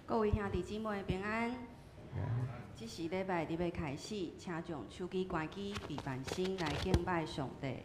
各位兄弟姊妹平安。這是禮拜日的開始，請將手機關機，備辦心來敬拜上帝。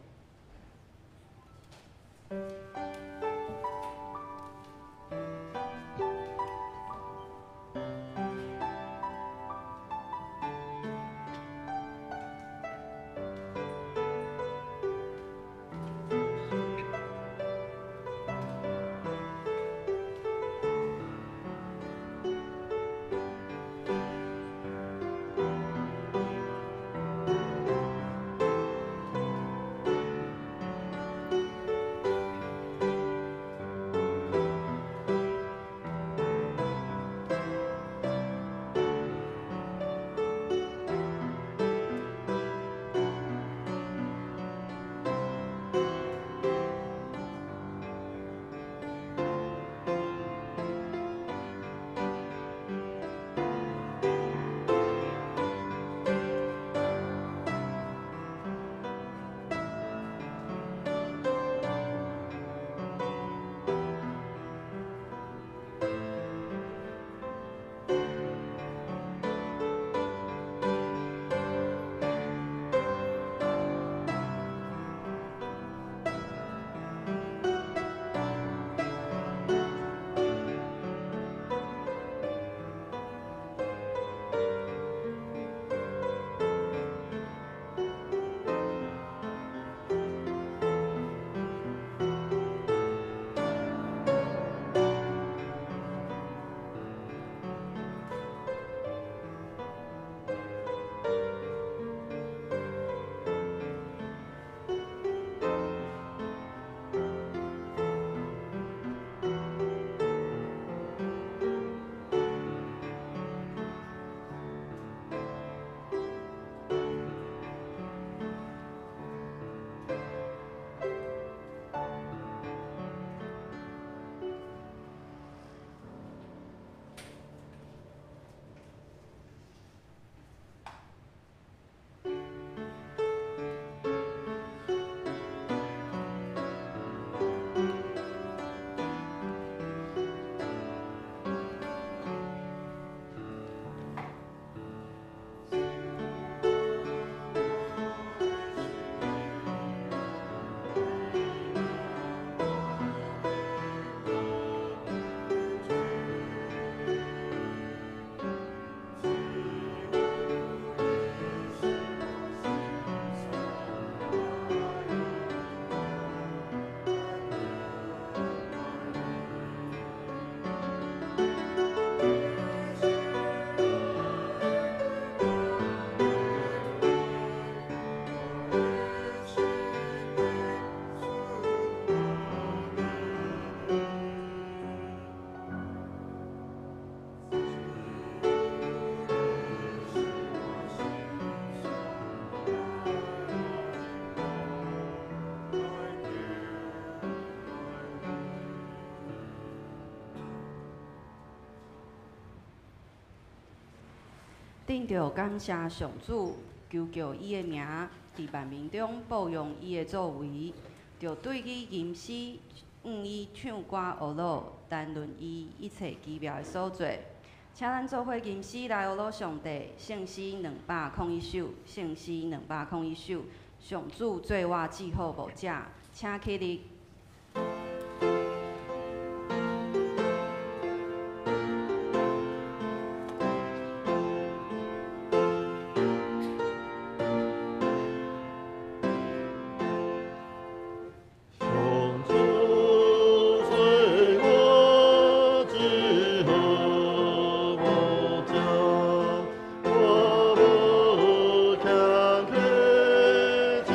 恁著感謝上主，求告伊的名，佇萬民中報揚伊的作為，著對伊吟詩，向伊唱歌呵咾，談論伊一切奇妙的所做。請咱做伙吟詩來呵咾上帝，聖詩201首，聖詩201首，上主做我至好牧者，請起立。上主做我至好牧者，我無欠缺一件。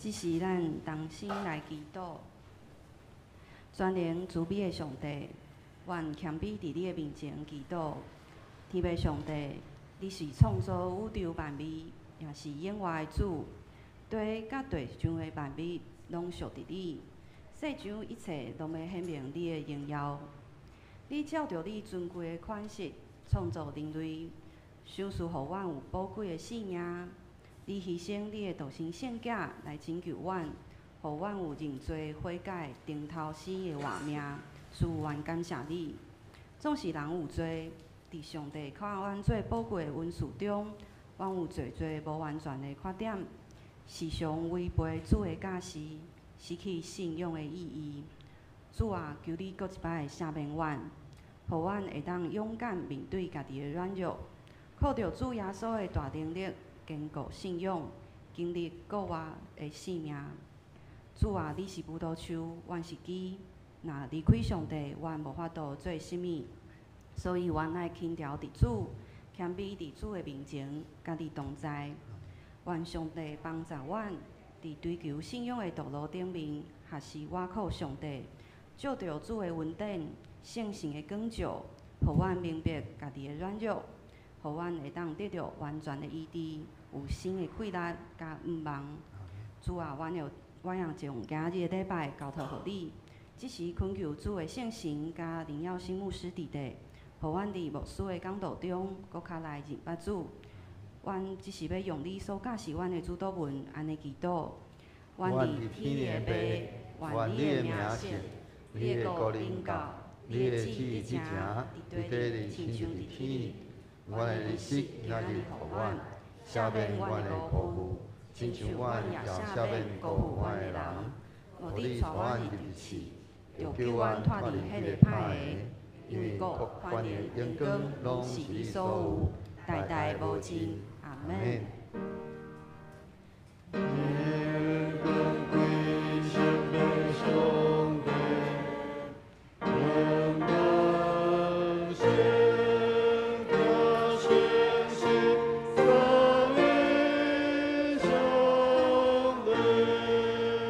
這時咱同心來祈禱。全能慈悲的上帝，阮謙卑佇你的面前祈禱。天父上帝，你是創造宇宙萬物，也是永活的主。地佮地上的萬物攏屬佇你，世上一切攏欲顯明你的榮耀。你照著你尊貴的款式創造人類，賞賜予阮有寶貴的性命。你犧牲你的獨生聖子來拯救阮，予阮有認罪悔改、重頭生的活命。主，阮感謝你。總是人有罪，佇上帝予阮做寶貴的恩賜中，阮有濟濟無完全的缺點，時常違背主的教示，失去信仰的意義。主啊，求你閣一擺赦免阮，予阮會當勇敢面對家己的軟弱，靠著主耶穌的大能力，堅固信仰，經歷復活的生命。主啊，你是葡萄樹，阮是枝。若離開上帝，阮無法度做啥物。所以，阮愛輕佻佇主，謙卑佇主的面前，佮你同在。願上帝幫助阮，佇追求信仰的道路頂面，學習倚靠上帝，借著主的恩典、聖神的光照，予阮明白家己的軟弱，予阮會當得著完全的醫治，有新的氣力佮向望。主啊，阮也將今日的禮拜交託予你。這時懇求主的聖神佮林耀星牧師佇底，予阮佇牧師的講道中，閣較來認捌主。阮這時欲用你所教示阮的主禱文，按呢祈禱。阮佇天的父，願你的名聖，你的國臨到，你的旨意執行，佇地裡親像佇天裡。阮的日食今日予阮，赦免阮的辜負，親像阮也赦免辜負阮的人。毋得帶阮入去試，著救阮脫離彼个歹的，因為國、權勢、榮光，攏是你所有，代代無盡。阿們。榮光歸聖父上帝，榮光聖子聖神三一上帝，三一靈在地裏，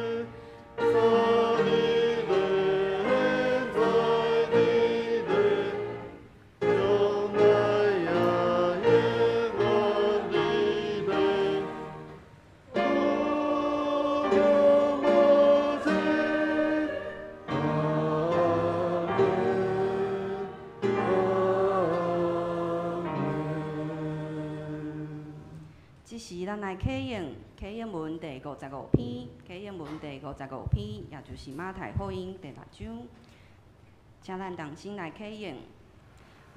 將來也永遠地地。阿摩西，阿門，阿門。這時，咱來啟應啟應文第55篇，啟應文第五十五篇，也就是馬太福音第六章。請咱同心來啟應，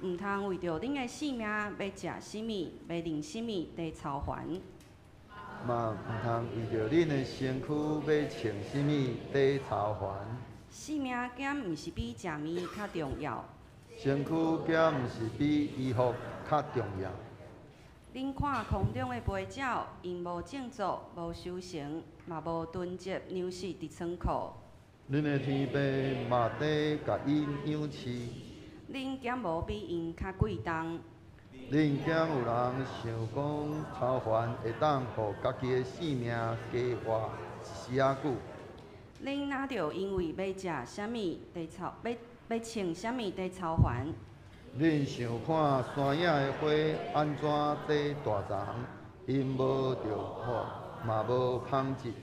毋通為著恁的性命欲食啥物，欲啉啥物，佇操煩。嘛毋通為著恁的身軀欲穿啥物，佇操煩。性命敢毋是比食物較重要？身軀敢毋是比衣服較重要？恁看空中的飛鳥，𪜶無種作，無收成，嘛無囤積糧食佇倉庫。恁的天父嘛佇共𪜶養飼。恁敢無比𪜶較貴重？恁敢有人想講操煩會當予家己的性命加活一絲仔久？恁哪著因為欲食啥物佇操，欲穿啥物佇操煩？恁想看山野的花按怎佇大叢，𪜶無著苦，嘛無紡織。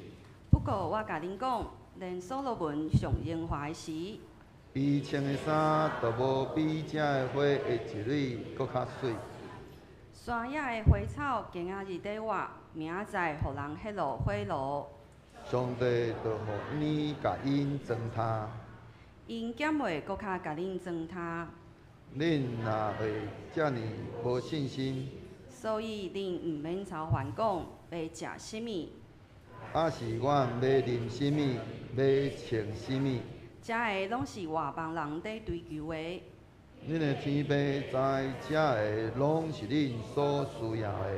不過我共恁講，連所羅門上榮華的時，伊穿的衫都無比這个花的一蕊閣較媠。山野的花草今仔日佇活，明仔載予人彼落火爐。上帝就予呢共𪜶裝呾。𪜶敢袂閣較共恁裝呾？恁若會遮爾無信心，所以恁毋免操煩講欲食啥物，抑是阮欲啉啥物，欲穿啥物？這个攏是外邦人佇追求的。恁的天父知這个攏是恁所需要的。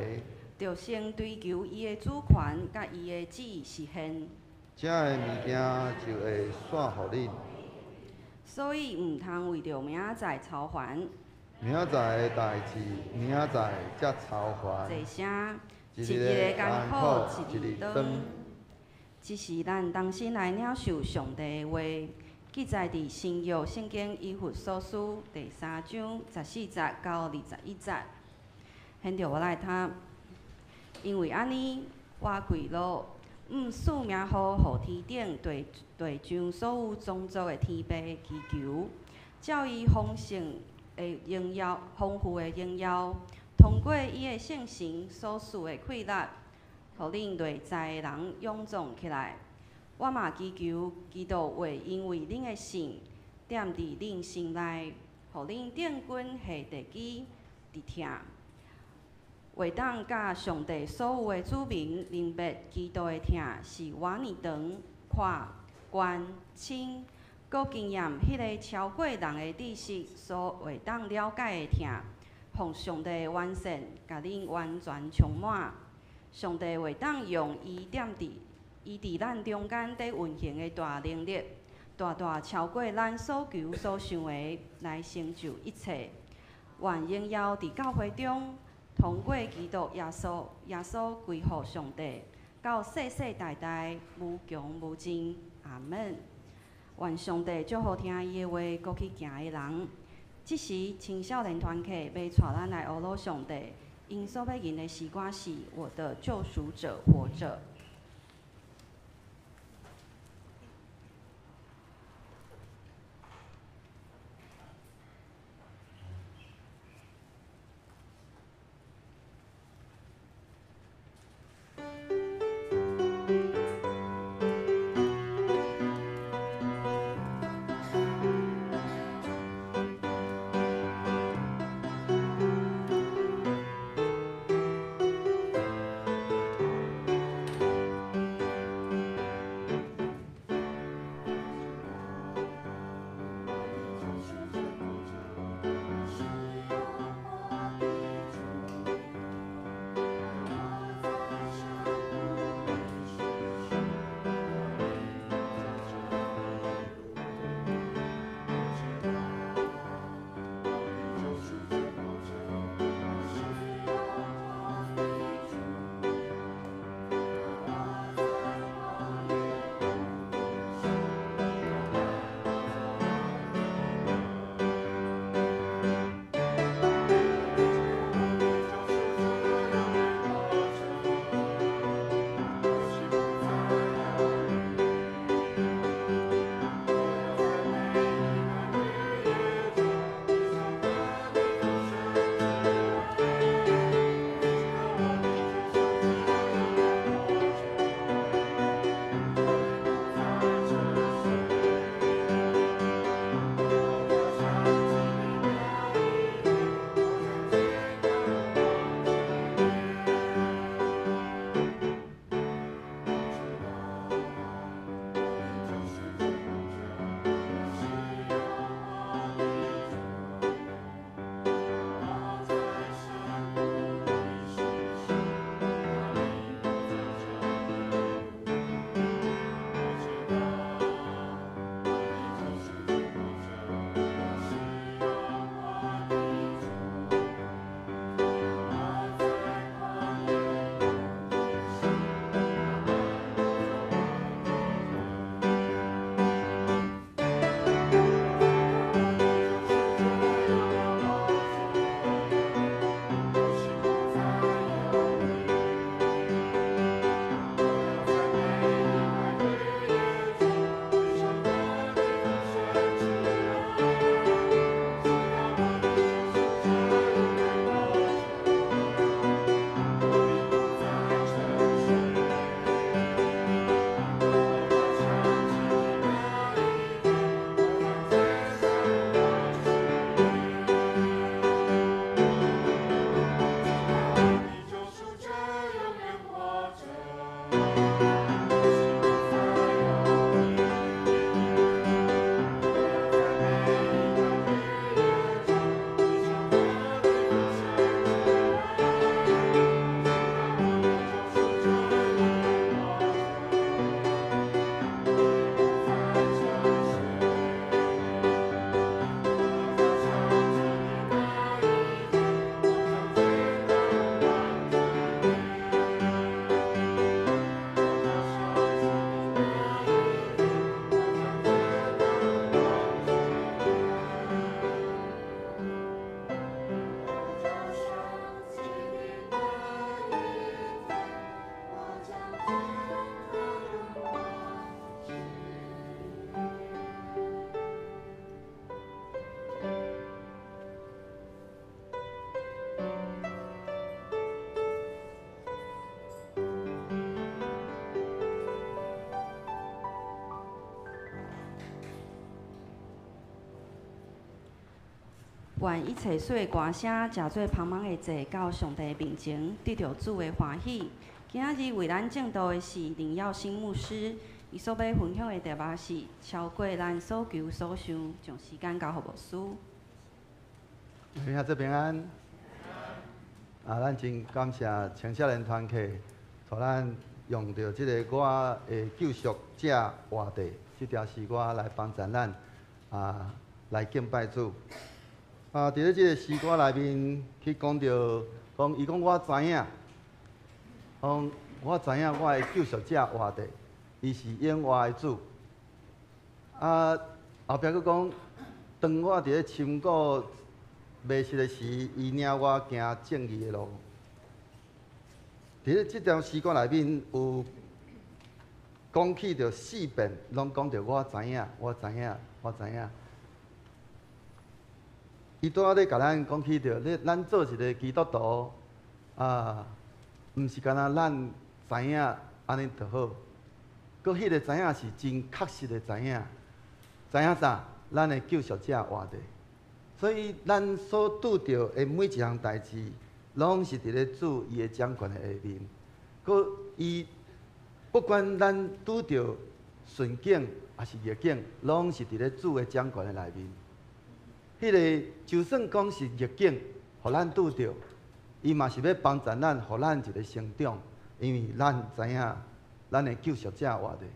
著先追求伊的主權佮伊的旨意實現。這个物件就會煞予恁。所以毋通為著明仔載操煩。明仔載的代誌，明仔載才操煩。濟聲，一日的艱苦，一日當。這是咱同心來領受上帝的話，記載佇新約聖經以弗所書第三章十四節到21節。現在我來讀，因為按呢，我跪落，向賜名號予天頂地地上所有種族的天父祈求，照伊豐盛的榮耀、豐富的榮耀，通過伊的聖神所賜的氣力，予恁內在的人勇壯起來。我嘛祈求基督會因為恁的信踮佇恁心內，予恁定根下地基佇疼，會當佮上帝所有的子民明白基督的疼是偌爾長、闊、懸、深，閣經驗彼个超過人的知識所會當了解的疼，予上帝的完善，共恁完全充滿。上帝會當用伊踮佇伊佇咱中間佇運行的大能力，大大超過咱所求所想的，來成就一切。願榮耀佇教會中，通過基督耶穌，耶穌歸予上帝，到世世代代無窮無盡。阿門。願上帝祝福聽伊的話，閣去行的人。這時青少年團契欲帶咱來呵咾上帝，𪜶所欲吟的詩歌是《我的救贖者活著》。我願一切水的歌聲，成做芳香的祭，到上帝面前，得著主的歡喜。今仔日為咱證道的是林耀星牧師，伊所欲分享的題目是超過咱所求所想，將時間交予牧師。兄弟平安。啊，咱真感謝青少年團契，予咱用著這个我的救贖者活著這條詩歌來幫助咱啊，來敬拜主。啊，佇咧這个詩歌內面去講著，講伊講我知影，講我知影我的救贖者活著，伊是永活的主。啊，後壁閣講，當我佇咧深谷迷失的時，伊領我行正義的路。佇咧這條詩歌內面有講起著四遍，攏講著我知影，我知影，我知影。伊拄仔咧共咱講起著，咧咱做一个基督徒啊，毋是干焦咱知影按呢就好，閣彼个知影是真確實的知影，知影啥？咱的救贖者活著。所以，咱所拄著的每一項代誌，攏是佇咧主伊的掌權的下面。閣伊不管咱拄著順境抑是逆境，攏是佇咧主的掌權的內面。彼个就算講是逆境，予咱拄著，伊嘛是欲幫助咱，予咱一个成長，因為咱知影咱的救贖者活著。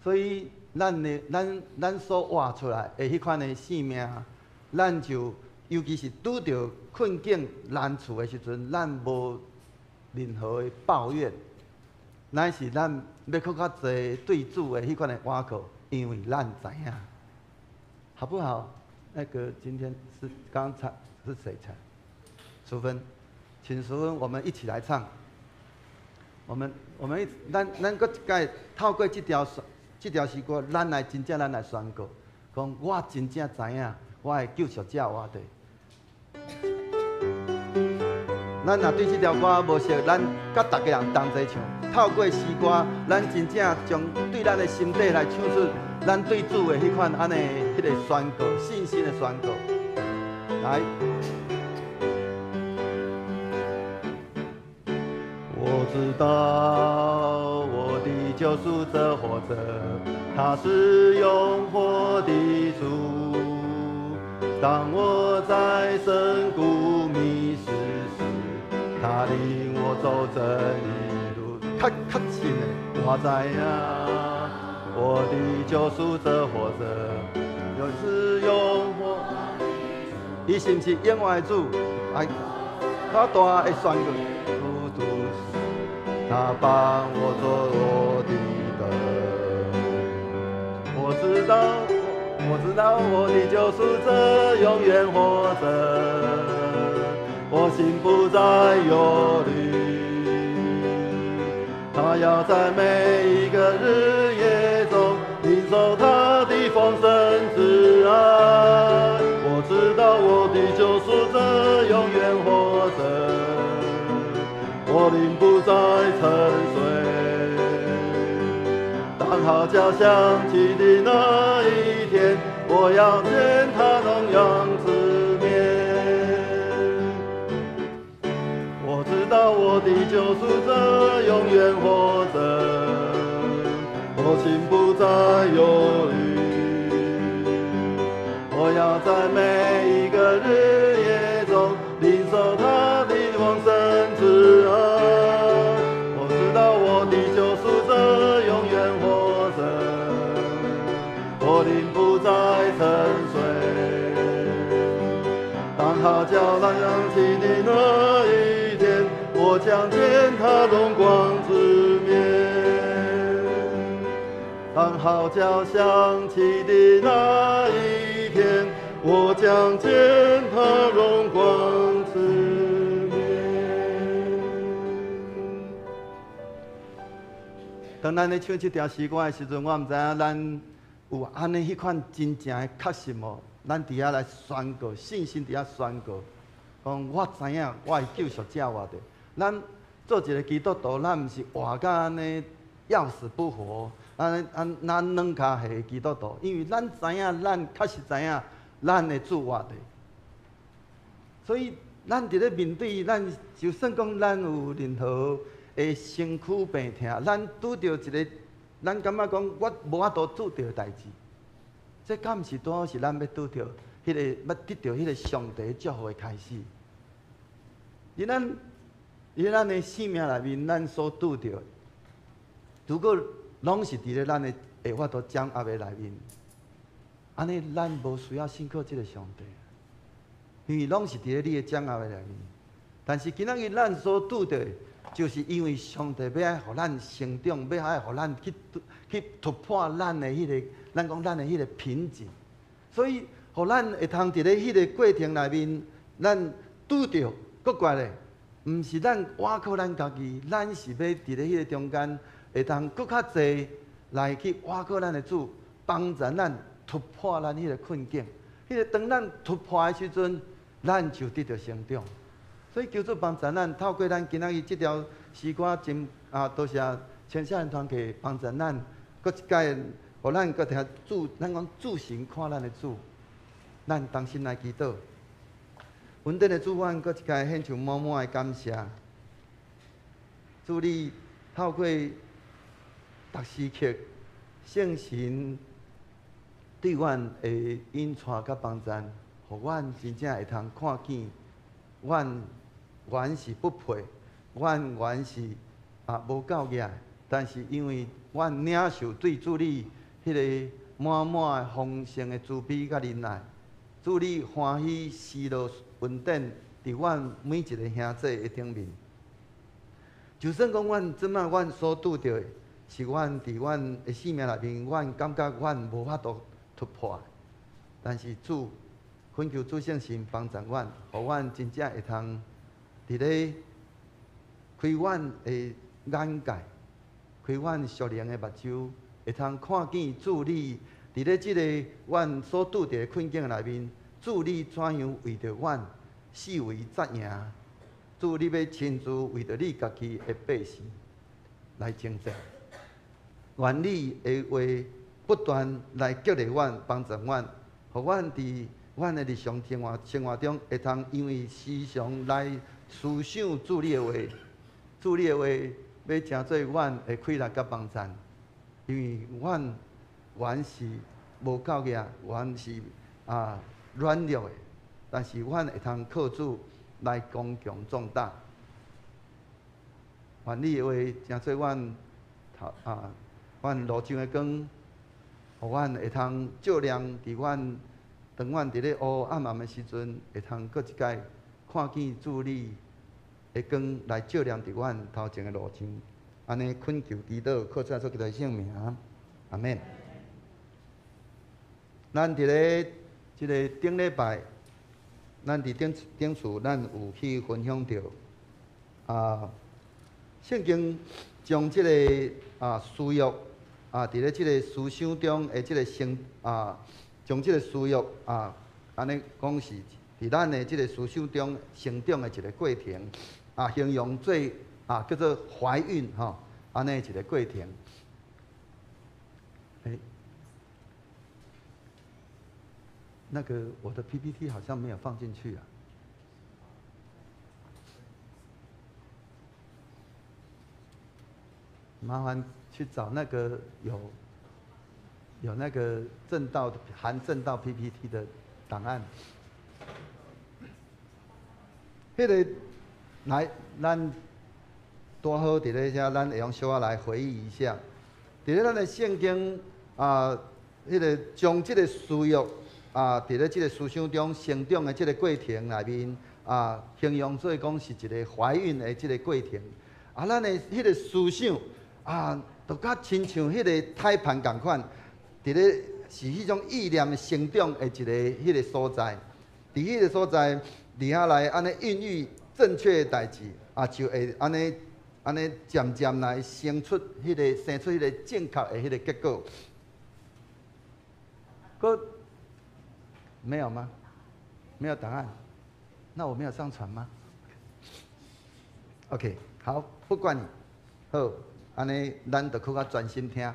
所以，咱的咱咱所活出來的彼款的生命，咱就尤其是拄著困境難處的時陣，咱無任何的抱怨，乃是咱欲閣較濟對主的彼款的倚靠，因為咱知影，好不好？那個今天是剛才是誰唱？淑芬，請淑芬，我們一起來唱。我們我們一咱咱閣一擺透過這條詩歌，咱來真正咱來宣告，講我真正知影。我的救贖者活著。咱若對這條歌無熟，咱佮逐家人同齊唱。透過詩歌，咱真正將對咱的心底來唱出咱對主的彼款按呢彼個宣告，信心的宣告。來，我知道我的救贖者活著，他是永活的主。當我在深谷迷失時，他領我走正義路。較確信的，我知影，我的救贖者活著，又是永活。伊是毋是永活的主？來，較大的宣告，他幫我做我的燈。我知道。我知道我的救贖者永遠活著，我心不再憂慮。他要在每一個日夜中領受他的豐盛之愛。我知道我的救贖者永遠活著，我靈不再沉睡。當號角響起的那一天，我要見他榮耀之面。我知道我的救贖者永遠活著，我心不再憂慮。我要在每一個日夜中領受他的豐盛之愛。我知道我的救贖者永遠活著，我靈不再沉睡。當號角響起的那一天，我將見他榮光之面。當號角響起的那一天，我將見他榮光之面。當咱咧唱這條詩歌的時陣，我毋知影咱有按呢彼款真正的確信無？咱佇遐來宣告，信心佇遐宣告，講我知影我的救贖者活著。咱做一个基督徒，咱毋是活甲按呢要死不活，按呢按咱軟跤下的基督徒，因為咱知影，咱確實知影，咱的主活著。所以咱佇咧面對咱，就算講咱有任何的身軀病痛，咱拄著一个，咱感覺講我無法度拄著的代誌，這敢毋是拄好是咱欲拄著彼个，欲得著彼个上帝祝福的開始？佇咱的生命內面，咱所拄著的，如果攏是佇咧咱的會法度掌握的內面，按呢咱無需要信靠這个上帝，因為攏是佇咧你的掌握的內面。但是今仔日咱所拄著的，就是因為上帝欲愛予咱成長，欲愛予咱去突破咱的彼个，咱講咱的彼个瓶頸，所以，予咱會通佇咧彼个過程內面，咱拄著閣過咧，毋是咱倚靠咱家己，咱是欲佇咧彼个中間會通閣較濟來去倚靠咱的主，幫助咱突破咱彼个困境。彼个當咱突破的時陣，咱就得著成長。所以求主幫助咱，透過咱今仔日這條詩歌，真啊，多謝青少年團契幫助咱，閣一擺，予咱閣聽主，咱講注神看咱的主，咱同心來祈禱。恩典的主，阮閣一擺獻上滿滿的感謝。主你透過逐時刻聖神對阮的引帶佮幫助，予阮真正會通看見，阮原是不配，阮原是無夠額，但是因為阮領受對主你彼个滿滿的豐盛的慈悲佮仁愛，主你歡喜施落恩典佇阮每一個兄弟的頂面。就算講阮這擺阮所拄著的，是阮佇阮的生命內面，阮感覺阮無法度突破的，但是主懇求主聖神幫助阮，予阮真正會通佇咧開阮的眼界，開阮屬靈的目睭，會通看見主你佇咧這个阮所拄著的困境內面，主你怎樣為著阮四圍紮營？主你欲親自為著你家己的百姓來征戰。願你的話不斷來激勵阮、幫助阮，予阮佇阮的日常生活中，會通因為時常來思想主你的話，主你的話欲成做阮的氣力佮幫贊，因為阮原是無夠額，原是軟弱的，但是阮會通靠主來剛強壯膽。願你的話成做阮頭阮路上的光，予阮會通照亮佇阮，當阮佇咧烏暗暗的時陣，會通閣一擺看見主你的光來照亮佇阮頭前的路上。按呢懇求祈禱，靠主耶穌基督的聖名，阿們。咱佇咧這个頂禮拜，咱佇頂頂次，咱有去分享著聖經將這个私欲佇咧這个思想中的這个成將這个私欲按呢講是佇咱的這个思想中成長的一个過程形容做叫做懷孕吼，按呢一个過程。欸，那个我的 PPT 好像沒有放進去啊。麻煩去找那個有那個證道含證道 PPT 的檔案。彼个來，咱拄好佇咧遮，咱會用小可來回憶一下。佇咧咱的聖經彼个將這个私欲佇咧這个思想中成長的這个過程內面形容做講是一个懷孕的這个過程。咱的彼个思想就較親像彼个胎盤仝款，佇咧是彼種意念成長的一个彼个所在。佇彼个所在，佇遐來按呢孕育正確的代誌就會按呢按呢漸漸來生出彼个正確的彼个結果。閣沒有嗎？沒有檔案？那我沒有上傳嗎？OK，好，不管你，好，按呢咱就閣較專心聽。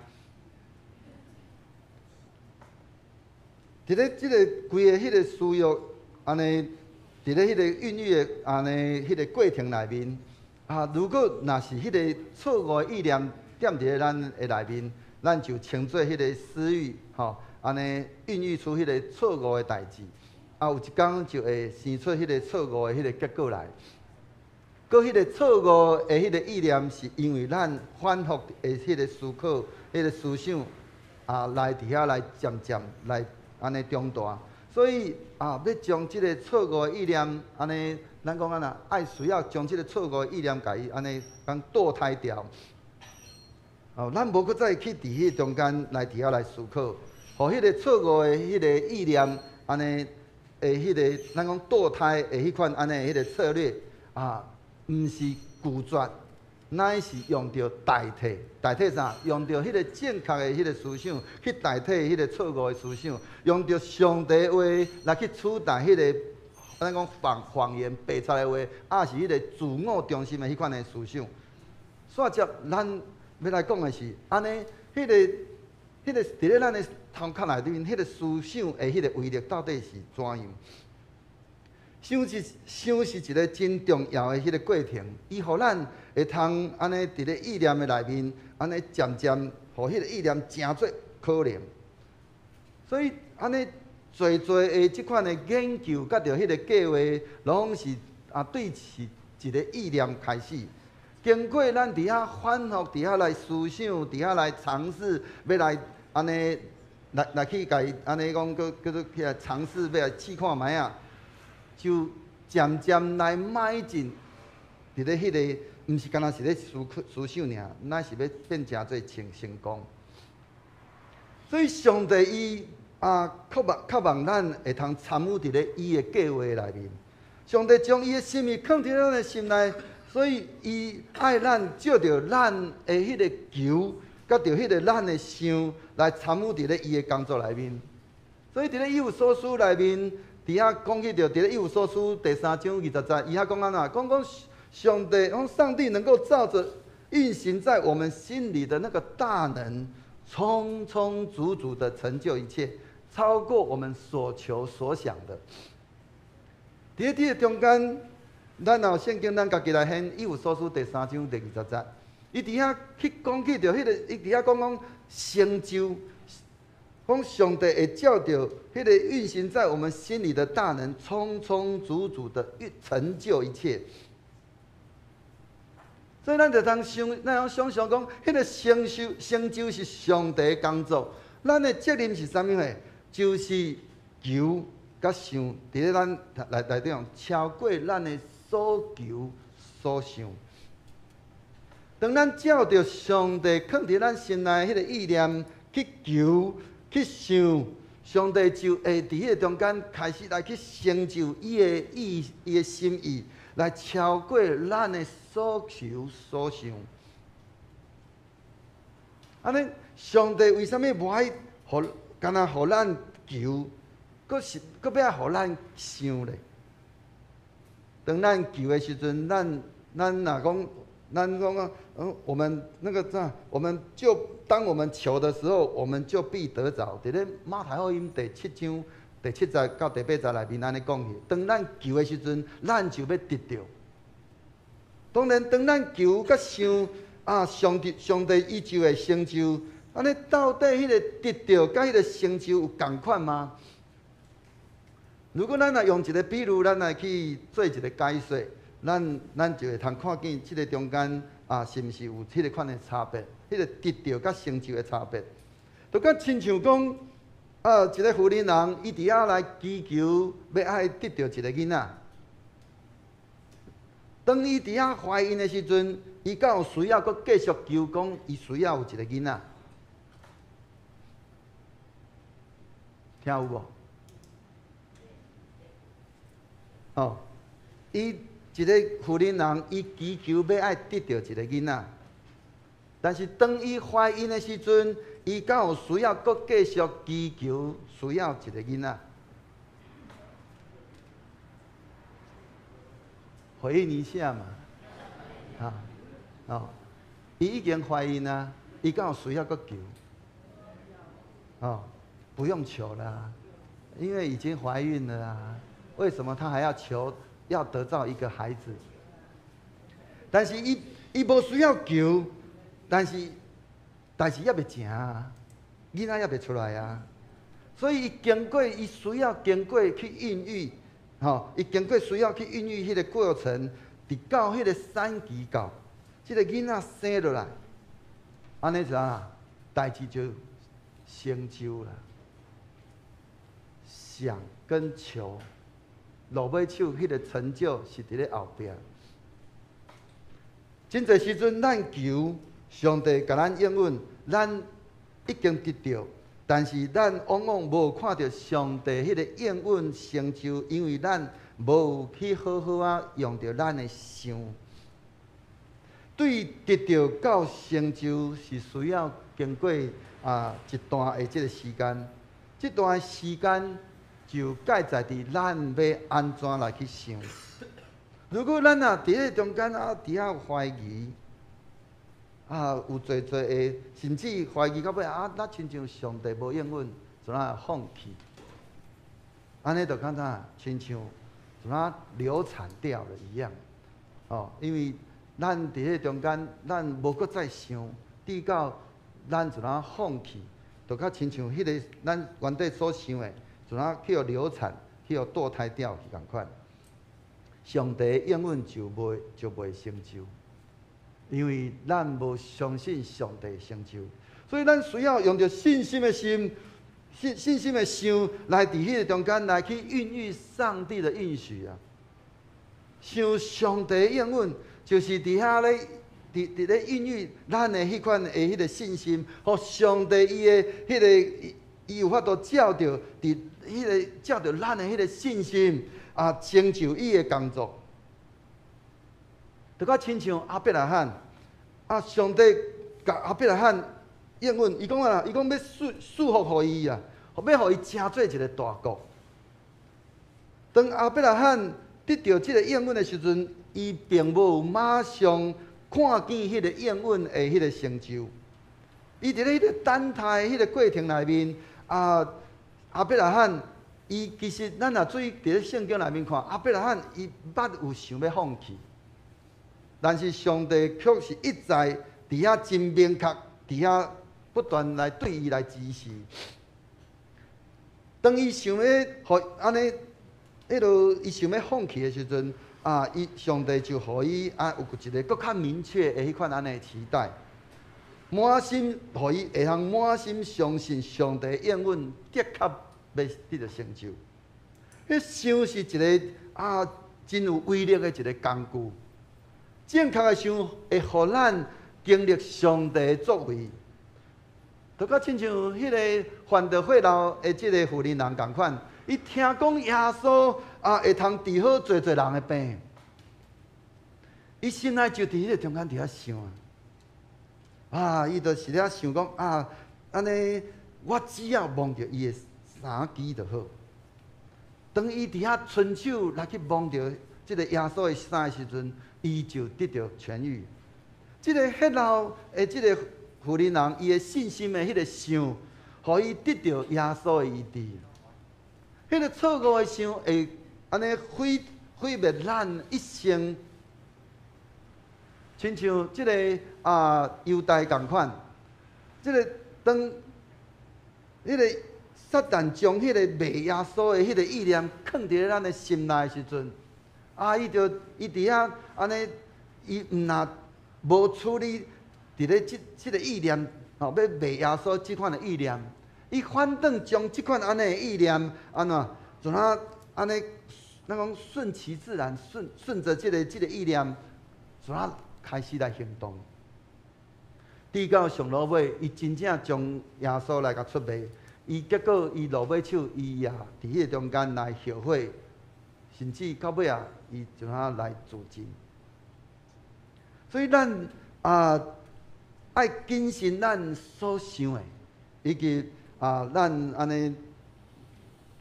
佇咧這个規个彼个私欲，按呢佇咧彼個孕育的按呢彼個過程內面，啊，如果若是彼個錯誤的意念踮佇咧咱的內面，咱就稱做彼個私欲，吼，按呢孕育出彼個錯誤的代誌，啊，有一工就會生出彼個錯誤的彼個結果來。閣彼個錯誤的彼個意念，是因為咱反覆的彼個思考、彼個思想啊，來佇遐來漸漸來按呢長大。所以啊，欲將這個錯誤的意念，按呢，咱講按怎，愛需要將這個錯誤的意念，共伊按呢共墮胎掉。哦，咱無閣再去佇彼個中間來佇遐來思考，予彼個錯誤的彼個意念，按呢的彼個咱講墮胎的彼款按呢彼個策略啊，毋是拒絕，乃是用著代替，代替啥？用著彼個正確的彼個思想去代替彼個錯誤的思想，用著上帝話來去取代彼個咱講謊言白賊的話，抑是彼個自我中心的彼款的思想。煞接咱欲來講的是，按呢，彼個佇咧咱的頭殼內面，彼個思想的彼個威力到底是怎樣？想是想是一個真重要的彼個過程，伊予咱會通按呢佇咧意念的內面，按呢漸漸予彼個意念成做可能。所以按呢濟濟的這款的研究，佮著彼個計劃，攏是啊對是一個意念開始。經過咱佇遐反覆佇遐來思想，佇遐來嘗試，欲來按呢來去共伊按呢講，閣叫做起來嘗試，欲來試看覓仔，就漸漸來邁進佇咧彼個，毋是干焦是咧思考思想爾，乃是欲變成做成功。所以上帝伊啊，渴望咱會通參與佇咧伊的計劃內面。上帝將伊的心意囥佇咱的心內。所以，伊愛咱藉著咱的彼個求，佮著彼個咱的想，來參與佇咧伊的工作內面。所以，佇咧以弗所書內面，佇遐講起著，佇咧以弗所書第三章二十節，伊遐講按怎？講講上帝，講上帝能夠照著運行在我們心裡的那個大能，充充足足的成就一切，超過我們所求所想的。佇咧這個中間，咱若有聖經，咱家己來掀以弗所書第三章第二十節，伊佇遐去講起著彼個，伊佇遐講講成就，講上帝會照著彼個運行在我們心裡的大能，充充足足的成就一切。所以咱就通想，咱通想象講，彼個成就成就是上帝的工作，咱的責任是啥物貨？就是求佮想，佇咧咱內底用超過咱的所求所想。當咱照著上帝囥佇咱心內彼個意念去求、去想，上帝就會佇彼個中間開始來去成就伊的意、伊的心意，來超過咱的所求所想。按呢，上帝為啥物無愛予，干焦予咱求，閣是閣欲愛予咱想咧？當咱求的時陣，咱若講，咱講啊，我們那個啥，我們就當我們求的時候，我們就必得著。佇咧馬太福音第七章第七節到第八節內面按呢講去。當咱求的時陣，咱就欲得著。當然，當咱求佮想啊，上帝伊就會成就。按呢到底彼個得著佮彼個成就有仝款嗎？如果咱若用一個比喻，咱來去做一個解說，咱就會通看見這個中間啊，是毋是有彼個款的差別？彼個得著佮成就的差別，就敢親像講啊，一個婦人人，伊佇遐來祈求，欲愛得著一個囡仔。當伊佇遐懷孕的時陣，伊敢有需要閣繼續求講，伊需要有一個囡仔？聽有無？哦，伊一個婦人人，伊祈求欲愛得著一個囡仔，但是當伊懷孕的時陣，伊敢有需要閣繼續祈求需要一個囡仔？回應一下嘛，啊，哦，伊已經懷孕啊，伊敢有需要閣求？哦，不用求啦，因為已經懷孕了啊。為什麼他還要求要得到一個孩子？但是伊伊無需要求，但是代誌猶未成啊，囡仔猶未出來啊，所以伊經過伊需要經過去孕育，吼，伊經過需要去孕育彼個過程，直到彼個產期到，這個囡仔生落來，按呢就按怎，代誌就成就啦。想跟求，落尾手彼個成就是佇咧後壁。真濟時陣，咱求上帝共咱應允，咱已經得著，但是咱往往無看著上帝彼個應允成就，因為咱無去好好仔用著咱的想。對得著到成就是需要經過一段的這個時間，這段時間就蓋在佇咱欲按怎來去想。如果咱若佇咧中間啊，佇遐懷疑，啊，有濟濟的，甚至懷疑到尾啊，若親像上帝無應允，就按怎放棄？按呢就敢若親像怎啊流產掉了一樣，哦，因為咱佇彼中間，咱無閣再想，直到咱就按怎放棄，就較親像彼個咱原底所想的，就按怎去予流產，去予墮胎掉去仝款。上帝應允就袂成就，因為咱無相信上帝成就，所以咱需要用著信心的心、信心的想，來佇彼個中間來去孕育上帝的應許啊！想上帝應允，就是佇遐咧，佇咧孕育咱的彼款的彼個信心，予上帝伊的彼個，伊有法度照著佇彼個照著咱的彼個信心。啊，成就伊的工作，就較親像亞伯拉罕，啊，上帝共亞伯拉罕應允，伊講啊，伊講欲賜福予伊啊，欲予伊成做一個大國。當亞伯拉罕得著這個應允的時陣，伊並無馬上看見彼個應允的彼個成就。伊佇咧彼個等待彼個過程內面，啊，亞伯拉罕。伊其實，咱若注意佇咧聖經內面看，亞伯拉罕伊捌有想欲放棄，但是上帝卻是一再佇遐真明確，佇遐不斷來對伊來指示。當伊想欲予按呢，彼落伊想欲放棄的時陣，啊，伊上帝就予伊啊有一個閣較明確的彼款按呢期待，滿心予伊會通滿心相信上帝應允的確欲得著成就。彼想是一個啊真有威力的一個工具。正確的想會予咱經歷上帝的作為，就較親像彼個患著血漏的這個婦人仝款，伊聽講耶穌啊會通治好濟濟人的病，伊心內就佇彼個中間佇遐想啊，啊，伊就是咧想講啊，按呢我只要摸著伊的衫枝就好。當伊佇遐伸手來去摸著這個耶穌的衫的時陣，伊就得著痊癒。這個血漏的這個婦人，伊的信心的彼個想，予伊得著耶穌的醫治。彼個錯誤的想會按呢毀滅咱一生，親像這個啊猶大仝款，這個當彼個撒旦將彼個賣耶穌的彼個意念囥佇咧咱的心內的時陣，啊，伊就伊佇遐按呢，伊毋若無處理佇咧這個意念，吼，欲賣耶穌這款的意念，伊反轉將這款按呢的意念，按怎，怎啊按呢，咱講順其自然，順著這個意念，怎啊開始來行動。直到上落尾，伊真正將耶穌來共出賣，伊結果伊落尾手，伊也佇彼個中間來後悔，甚至到尾仔，伊就按怎來自盡。所以咱啊，愛謹慎咱所想的，以及啊，咱按呢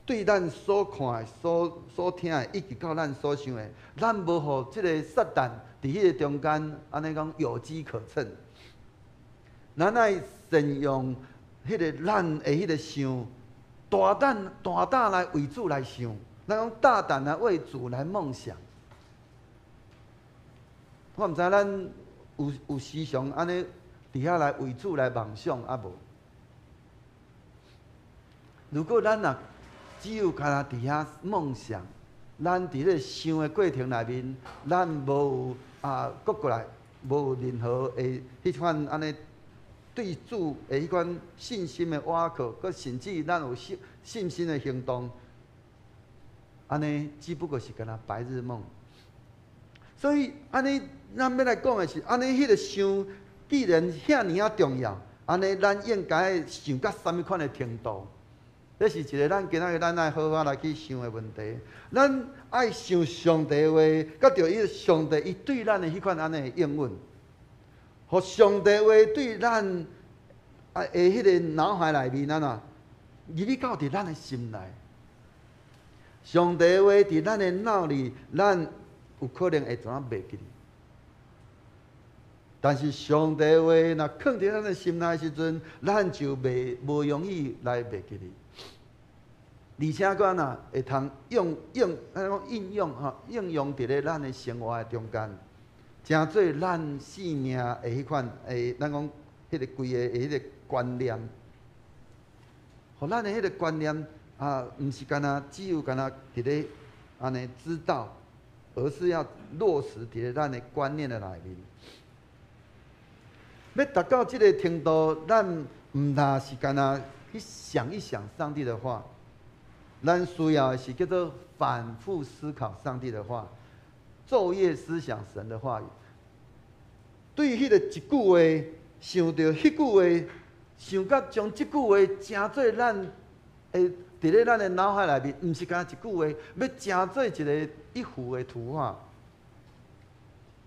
對咱所看的、所聽的，以及到咱所想的，咱無予這個撒旦佇彼個中間按呢講有機可乘。咱愛善用彼個咱的彼個想，大膽大膽來為主來想。咱講大膽來為主來夢想。我毋知咱有時常按呢佇遐來為主來夢想抑無？如果咱若只有干焦佇遐夢想，咱佇咧想的過程內面，咱無有啊，閣過來無有任何的彼款按呢對主的彼款信心的倚靠，閣甚至咱有信心的行動，按呢只不過是干焦白日夢。所以按呢，咱欲來講的是，按呢彼個想，既然遐爾仔重要，按呢咱應該想到啥物款的程度？這是一個咱今仔日咱愛好好來去想的問題。咱愛想上帝話，佮著伊上帝伊對咱的彼款按呢的應允，予上帝話對咱啊的彼個腦海內面按怎入去到佇咱的心內。上帝話佇咱的腦裡，咱有可能會怎啊袂記得。但是上帝話若囥佇咱的心內時陣，咱就袂無容易來袂記得。而且閣按怎會通用用，咱講應用吼，應用佇咧咱的生活的中間，成做咱生命的彼款的，咱講彼個規个的彼個觀念，予咱的彼個觀念啊，毋是干焦只有干焦佇咧按呢知道，而是要落實佇咧咱的觀念的內面。欲達到這個程度，咱毋但是干焦去想一想上帝的話。咱需要的是叫做反覆思考上帝的話，晝夜思想神的話語。對彼個一句話，想著彼句話，想到將這句話成做咱會佇咧咱的腦海內面，毋是干焦一句話，欲成做一個一幅的圖畫，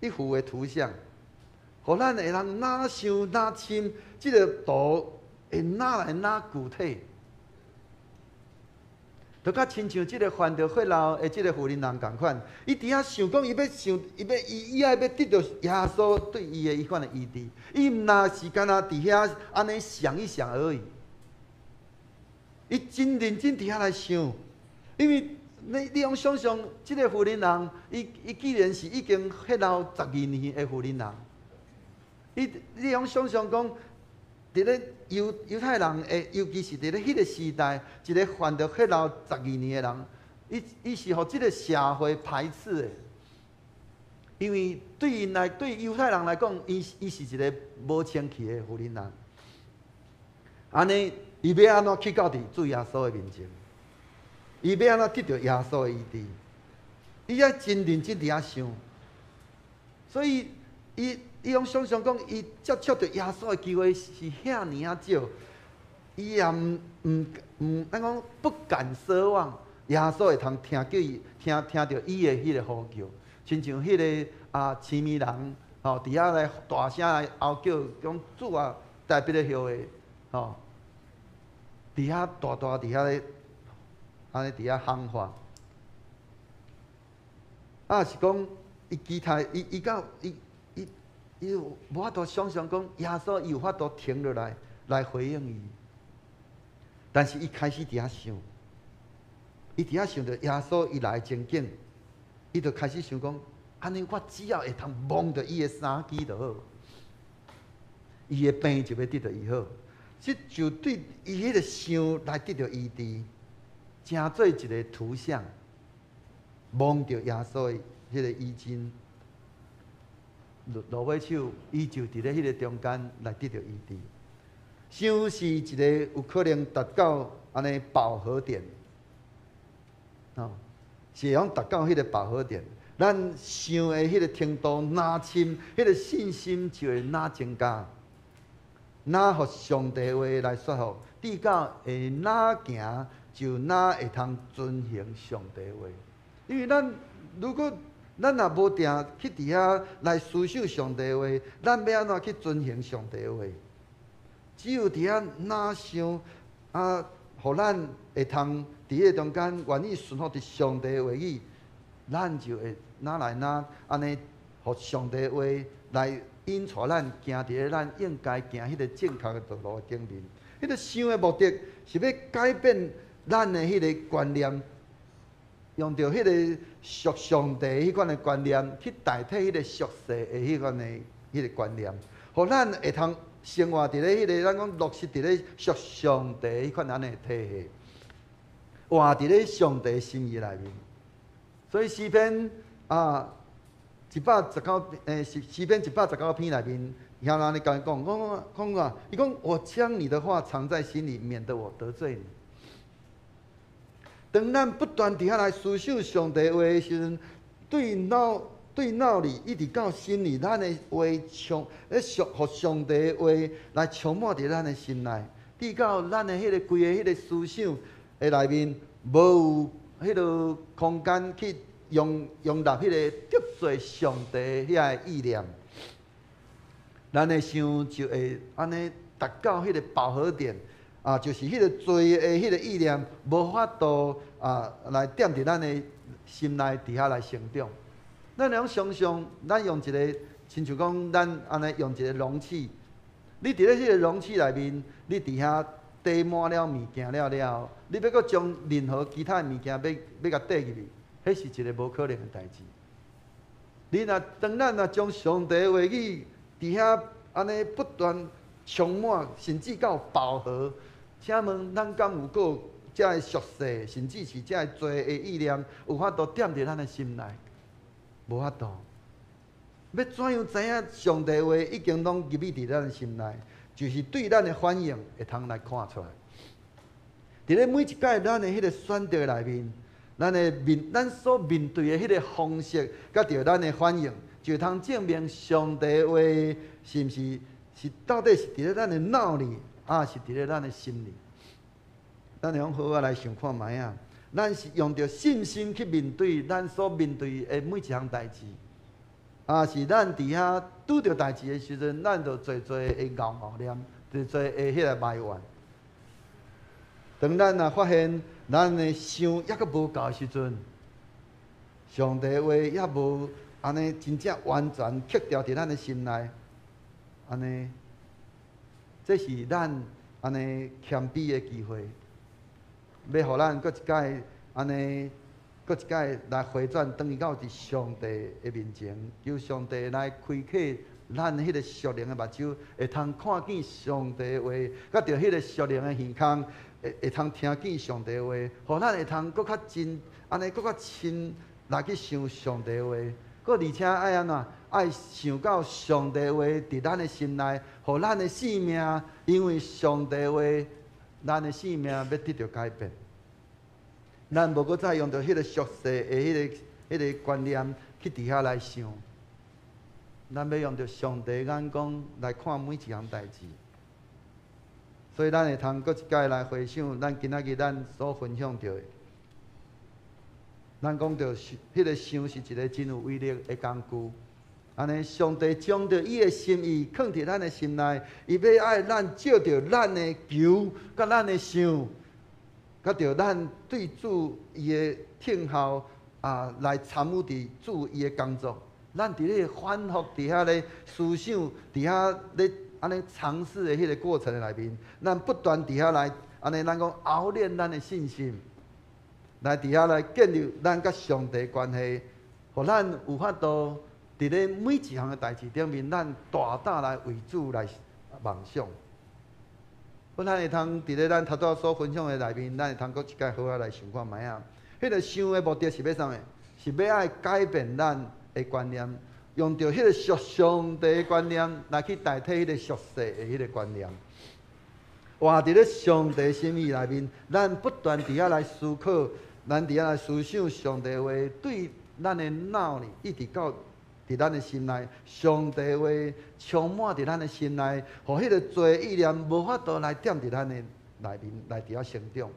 一幅的圖像，予咱會通若想若深，這個圖會愈來愈具體。就較親像這個犯著血漏的這個婦人仝款，伊佇遐想講，伊欲想，伊欲伊伊愛欲得著耶穌對伊的彼款的醫治，伊毋若是干焦佇遐按呢想一想而已，伊真認真佇遐來想，因為你用想像，這個婦人，伊既然是已經血漏12年的婦人，你用想像講，佇咧猶太人的，尤其是佇咧彼個時代，一個犯著血漏十二年的人，伊是予這個社會排斥的，因為對𪜶來，對猶太人來講，伊是一個無清氣的婦人。按呢，伊欲按怎去到佇主耶穌的面前？伊欲按怎得著耶穌的醫治？伊愛真認真佇遐想，所以伊攏想像講，伊接觸著耶穌的機會是遐爾仔少，伊也毋咱講不敢奢望耶穌會通聽叫伊聽著伊的彼個呼叫，親像彼個啊痴物人吼，佇遐來大聲來哀叫，講主啊，大衛的後裔吼，佇遐大大佇遐咧，按呢佇遐喊話，啊是講伊其他伊伊到伊。伊無法度想像講耶穌伊有法度停落來來回應伊，但是伊開始佇遐想，伊佇遐想著耶穌伊來的情景，伊就開始想講，按呢我只要會通摸著伊的衫枝就好，伊的病就欲得著醫好。這就對伊彼個想來得著醫治，成做一個圖像，摸著耶穌的彼個衣襟。落尾手，伊就佇咧彼個中間來得著醫治。想是一個有可能達到按呢飽和點，吼，是會用達到彼個飽和點。咱想的彼個程度若深，彼個信心就會若增加，若予上帝話來說服，直到會若行，就若會通遵行上帝話。因為咱如果咱若無定去佇遐來思想上帝話，咱欲按怎去遵行上帝話？只有佇遐若想啊，予咱會通佇彼個中間願意順服佇上帝話語，咱就會若來若按呢，予上帝話來引帶咱行佇咧咱應該行彼個正確的道路頂面。彼個想的目的是欲改變咱的彼個觀念。用著彼个屬上帝彼款的觀念去代替彼個屬世的彼款的彼個觀念，予咱會通生活佇咧彼個咱講落實佇咧屬上帝彼款按呢的體系，活佇咧上帝心意內面。所以詩篇啊119詩篇119篇內面，遐按呢共講，講講啊，伊講我將你的話藏在心裡，免得我得罪你。當咱不斷佇遐來思想上帝話的時陣，對腦對腦裡一直到心裡，咱的話充咧上，予上帝的話來充滿佇咱的心內，直到咱的彼個規个彼個思想的內面，無有彼个空間去容容納彼個得罪上帝遐个意念，咱的想就會按呢達到彼個飽和點。啊，就是彼個罪的彼個意念，無法度啊來踮佇咱的心內佇遐來成長。咱會用想像，咱用一個，親像講咱按呢用一個容器，你佇咧彼個容器內面，你佇遐綴滿了物件了了後，你欲閣將任何其他的物件欲共綴入去，彼是一個無可能的代誌。你若當咱若將上帝話語佇遐按呢不斷充滿，甚至到飽和。請問咱敢有閣這个俗世，甚至是這个罪的意念，有法度踮佇咱的心內？無法度。欲怎樣知影上帝話已經攏入去佇咱的心內？就是對咱的反應會通來看出來。佇咧每一擺咱的彼个選擇內面，咱的面，咱所面對的彼个方式，佮著咱的反應，就會通證明上帝話是毋是是到底是佇咧咱的腦裡，抑是佇咧咱的心裡。咱會用好好來想看覓仔，咱是用著信心去面對咱所面對的每一項代誌，抑是咱佇遐拄著代誌的時陣，咱就濟濟會敖敖念，濟濟會彼個埋怨。當咱若發現咱的想猶閣無夠的時陣，上帝話猶無按呢真正完全刻牢佇咱的心內，按呢，這是咱按呢謙卑的機會，欲予咱閣一擺按呢，閣一擺來回轉，轉去到佇上帝的面前，求上帝來開啟咱彼個屬靈的目睭，會通看見上帝的話，佮著彼個屬靈的耳孔，會會通聽見上帝的話，予咱會通閣較真，按呢閣較深來去想上帝的話，閣而且愛按怎？愛想到上帝話佇咱的心內，予咱的性命，因為上帝話，咱的性命欲得著改變。咱無閣再用著彼個俗世的彼個觀念去佇遐來想，咱欲用著上帝眼光來看每一項代誌。所以咱會通閣一擺來回想咱今仔日咱所分享著的。咱講著是彼個想是一個真有威力的工具。按呢，上帝將著伊的心意囥佇咱的心內，伊欲愛咱藉著咱的求，佮咱的想，佮著咱對主伊的聽候啊，來參與佇主伊的工作。咱佇咧反覆佇遐咧思想，佇遐咧按呢嘗試的彼個過程內面，咱不斷佇遐來按呢，咱講熬煉咱的信心，來佇遐來建立咱佮上帝關係，予咱有法度。佇咧每一項的代誌頂面，咱大膽來為主來夢想。阮咱會通佇咧咱頭拄仔所分享的內面，咱會通閣一擺好好來想看覓仔。彼個想的目的是欲啥物？是欲愛改變咱的觀念，用著彼個屬上帝的觀念來去代替彼個俗世的彼個觀念。活佇咧上帝心意內面，咱不斷佇遐來思考，咱佇遐來思想上帝話，對咱的腦裡一直到。佇咱的心內，上帝話充滿佇咱的心內，予彼個罪意念無法度來踮佇咱的內面來佇遐成長。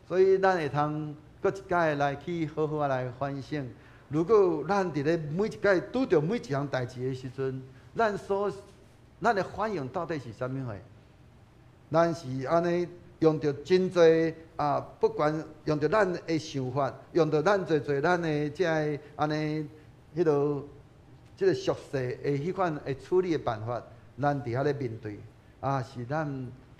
所以，咱會通閣一擺來去好好仔來反省。如果咱佇咧每一擺拄著每一項代誌的時陣，咱的反應到底是啥物貨？咱是按呢用著真濟啊，不管用著咱的想法，用著咱濟濟咱的這个按呢。彼个這个俗世的彼款的處理的辦法，咱佇遐咧面對，抑是咱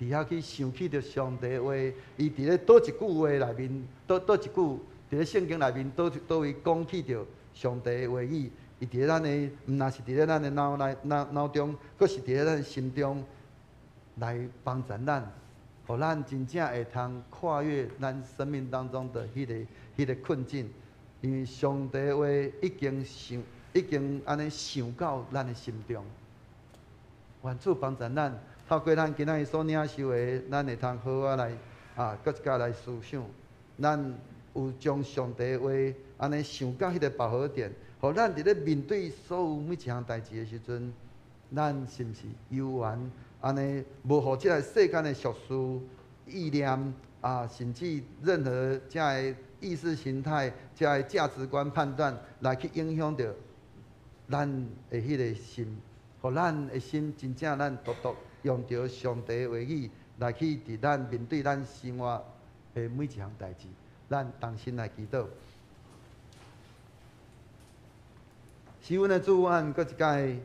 佇遐去想起著上帝話，伊佇咧佗一句話內面，佗佗一句佇咧聖經內面佗佗位講起著上帝的話語，伊佇咧咱的，毋但是佇咧咱的腦內、腦腦中，閣是佇咧咱的心中來幫助咱，予咱真正會通跨越咱生命當中的彼個困境。因為上帝的話已經想，已經按呢想到咱的心中。願主幫助咱，透過咱今仔日所領受的，咱會通好好來啊，閣一擺來思想，咱有將上帝的話按呢想到彼個飽和點，予咱佇咧面對所有每一項代誌的時陣，咱是毋是猶原按呢無予這个世間的俗事、意念啊，甚至任何這个意識形態、這个價值觀判斷來去影響著咱的彼個心，予咱的心真正咱獨獨用著上帝的話語來去佇咱面對咱生活的每一項代誌，咱同心來祈禱。是阮的主，阮閣一擺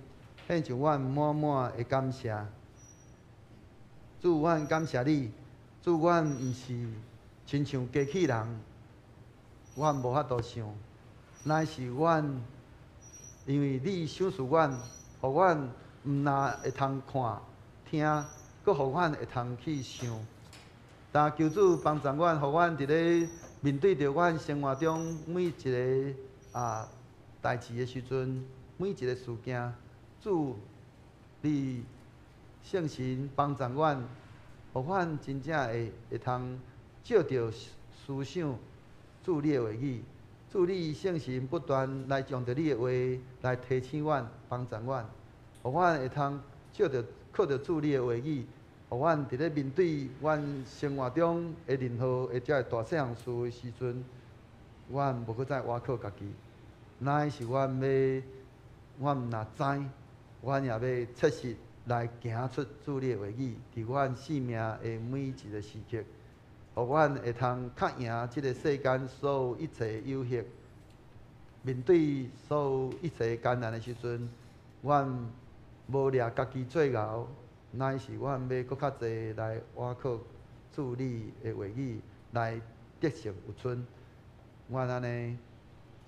獻上阮滿滿的感謝。主，阮感謝你。主，阮毋是親像機器人，阮無法度想，乃是阮因為你賞賜阮，予阮毋但會通看、聽，閣予阮會通去想。但求主幫助阮，予阮佇咧面對著阮生活中每一个代誌的時陣，每一個事件，主，你聖神幫助阮，予阮真正會通藉著思想主你的話語，主你聖神不斷來將著你的話來提醒阮、幫助阮，予阮會通藉著靠著主你的話語，予阮佇咧面對阮生活中的任何的這个大細項事的時陣，阮無閣再倚靠家己，乃是阮欲，阮毋若知，阮也欲切實來行出主你的話語，佇阮生命的每一個時刻，予阮會通較贏這个世間所有一切誘惑，面對所有一切艱難的時陣，阮無掠家己做牛，乃是阮欲閣較濟來倚靠主你的話語來得勝有剩。阮按呢，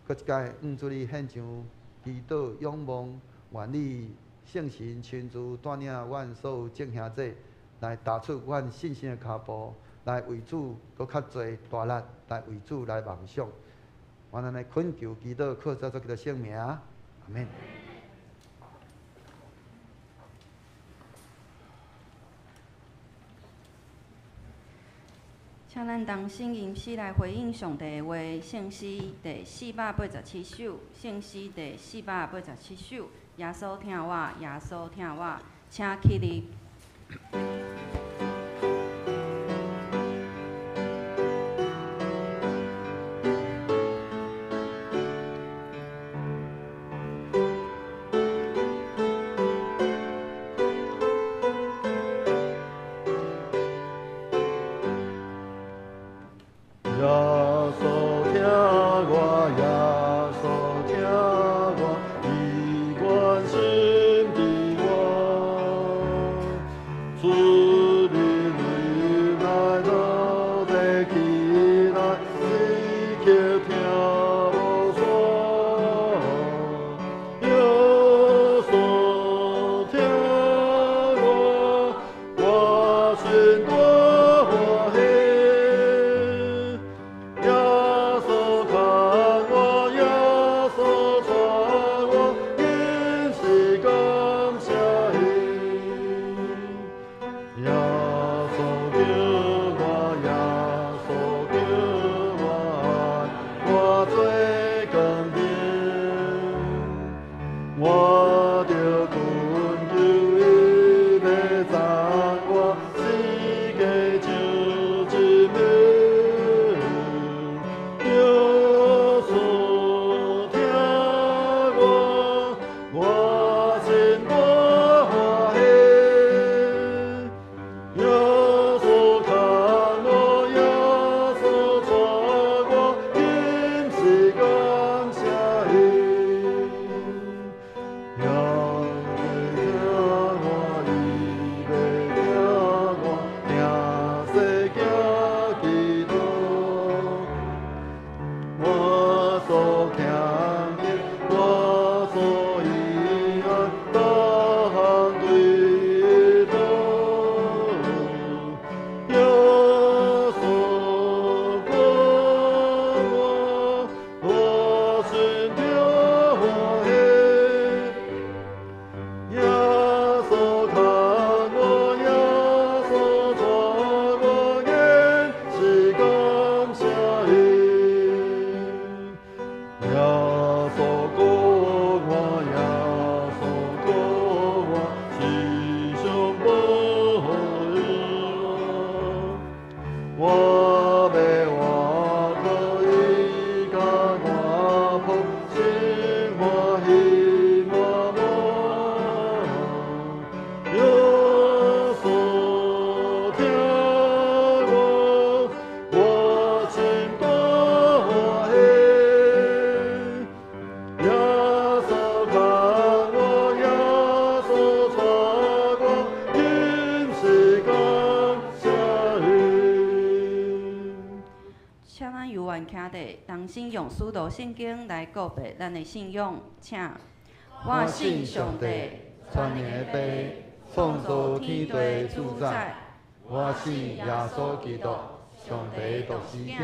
閣一擺向主你獻上祈禱仰望，願你聖神親自帶領阮所有眾兄弟來踏出阮信心的跤步，來為主閣較濟大力來為主來夢想。阮按呢懇求祈禱，靠主耶穌基督聖名，阿們。請咱同心吟詩來回應上帝的話，聖詩第487首，聖詩第487首，耶穌疼我，耶穌疼我，請起立。耶悬徛地，同心用使徒信经来告白咱的信仰，请。我信上帝，全能的父，创造天地的主宰。我信耶稣基督，上帝独生子，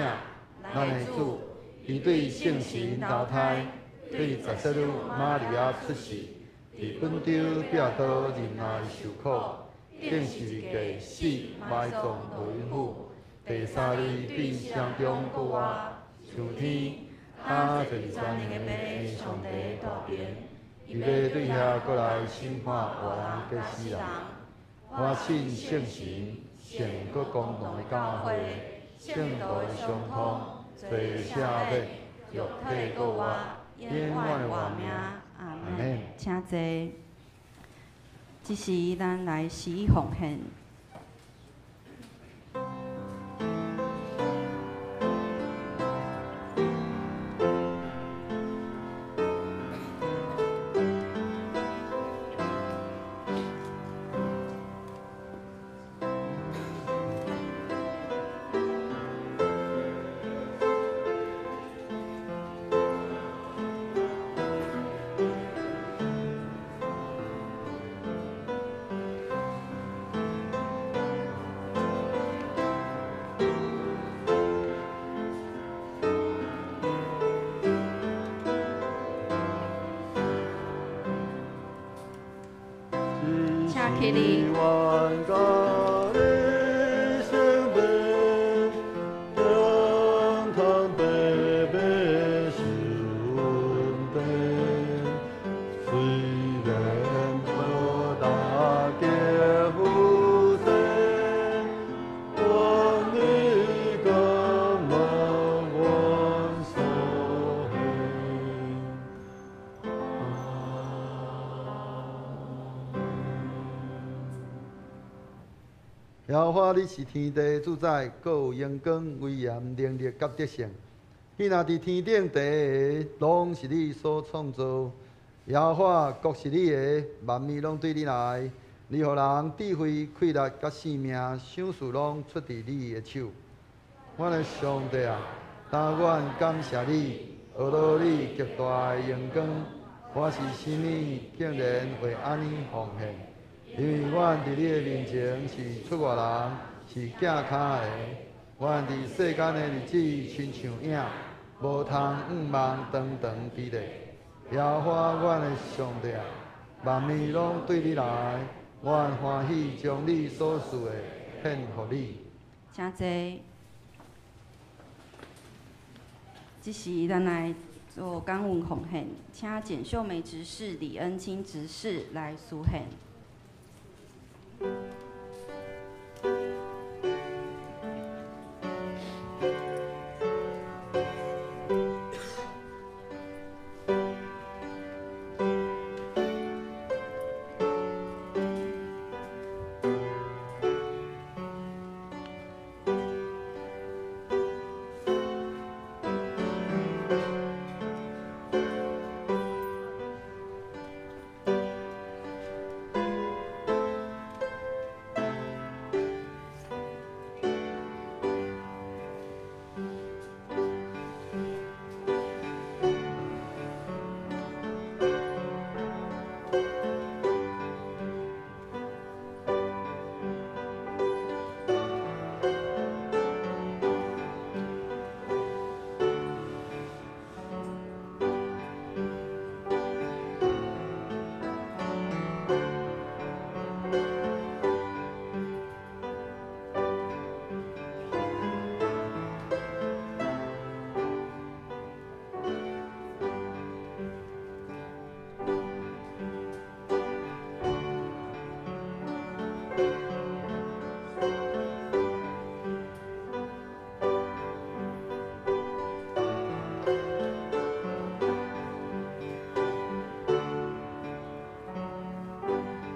咱的主。伊对圣神投胎，对十色女玛利亚出世，伫本丢彼拉多忍耐受苦，钉十字架死埋葬落阴府，第三日对死人中复活，上天，他坐伫全能的父上帝大边。伊要对遐阁来审判活人佮死人。我信圣神，圣阁公同的教会，圣徒的相通，罪赦免，肉体阁活，永远的活命。阿门。请坐。这时，咱来施奉献。起立。耶和华，你是天地主宰，阁有荣光、威严、能力佮得胜。彼若伫天顶地下，拢是你所创造。耶和华，国是你的，万物拢对你来。你予人智慧、气力佮性命，赏赐拢出伫你的手。我的上帝啊，但愿感谢你，呵罗你极大的荣光。我是啥物，竟然会按呢奉献？因为阮伫你的面前是出外人，是寄跤的。阮伫世间的日子亲像影，无通向望长长伫咧。耶和华阮的上帝啊，万物拢对你来，阮欢喜将你所赐的献予你。请坐。这时，咱来做感恩奉献，请简秀梅执事、李恩清执事来书献。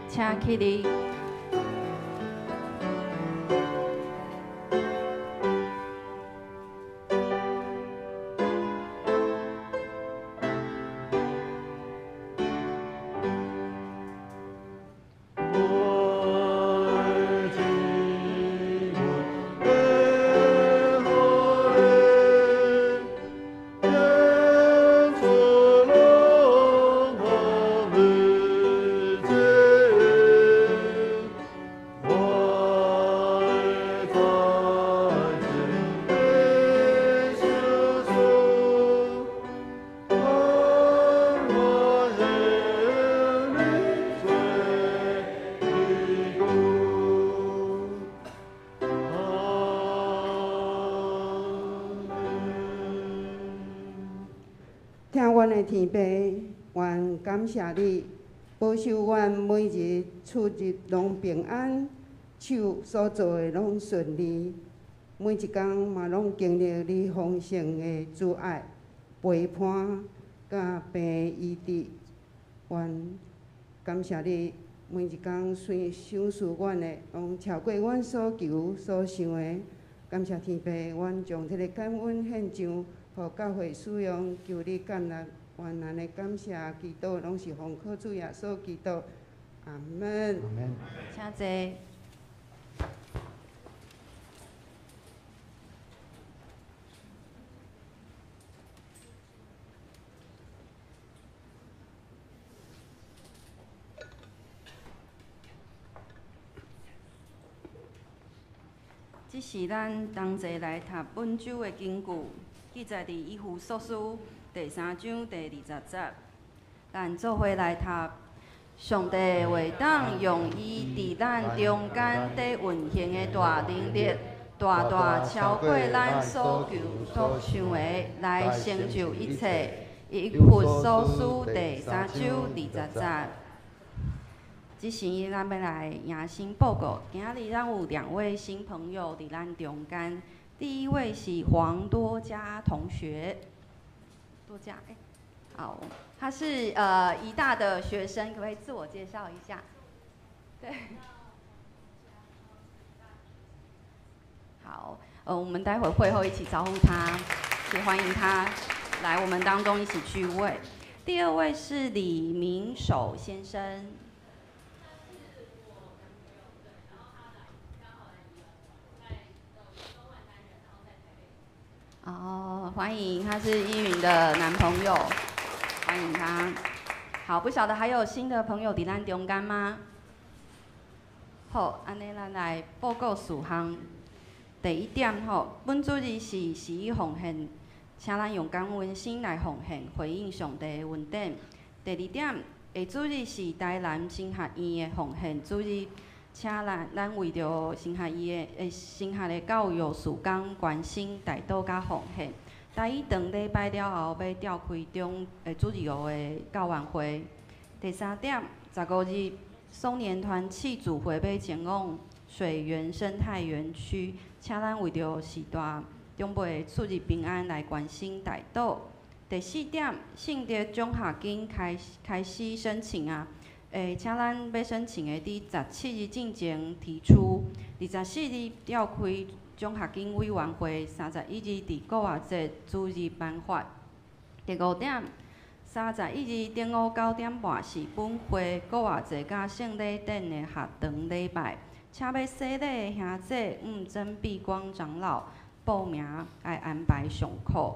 请起立。阮的天父，阮感謝你，保守阮每日出入攏平安，手所做的攏順利，每一工嘛攏經歷你豐盛的慈愛、陪伴佮病醫治。阮感謝你，每一工賞賜阮的，攏超過阮所求所想的。感謝天父，阮將這个感恩獻上，予教會使用，求你感納。阮按呢感謝祈禱，攏是奉靠主耶穌基督。阿門。阿門。請坐。這是咱同齊來讀本週的經句，記載佇以弗所書第三章第二十節。咱做伙來讀，上帝會當用伊佇咱中間佇運行的大能力，大大超過咱所求所想的，來成就一切。以弗所書第三章二十節。這時，咱欲來迎新報告。今仔日咱有兩位新朋友佇咱中間。第一位是黃多嘉同學，多嘉，欸，好，他是宜大的學生，可不可以自我介紹一下？對，好，我們待會會後一起招呼他，也歡迎他來我們當中一起聚會。第二位是李明守先生。哦，歡迎，他是依雲的男朋友，歡迎他。好，不曉得還有新的朋友佇咱中間嗎？好，按呢咱來報告事項。第一點吼，本主日是十一奉獻，請咱用感恩心來奉獻，回應上帝的恩典。第二點，下主日是台南神學院的奉獻主日。請咱為著神學院的神學的教育事工關心、代禱佮奉獻。台語長禮拜了後，欲召開中主日學的教員會。第三點，15日松年團契組會欲前往水源生態園區，請咱為著時大長輩出入平安來關心代禱。第四點，聖德獎學金開始申請啊！請咱欲申請的，佇17日進前提出，24日召開獎學金委員會，31日佇古活節主日頒發。第五點，31日中午9點半是本會古活節佮聖禮典的合堂禮拜，請欲洗禮的兄姐曾碧光長老報名來安排上課。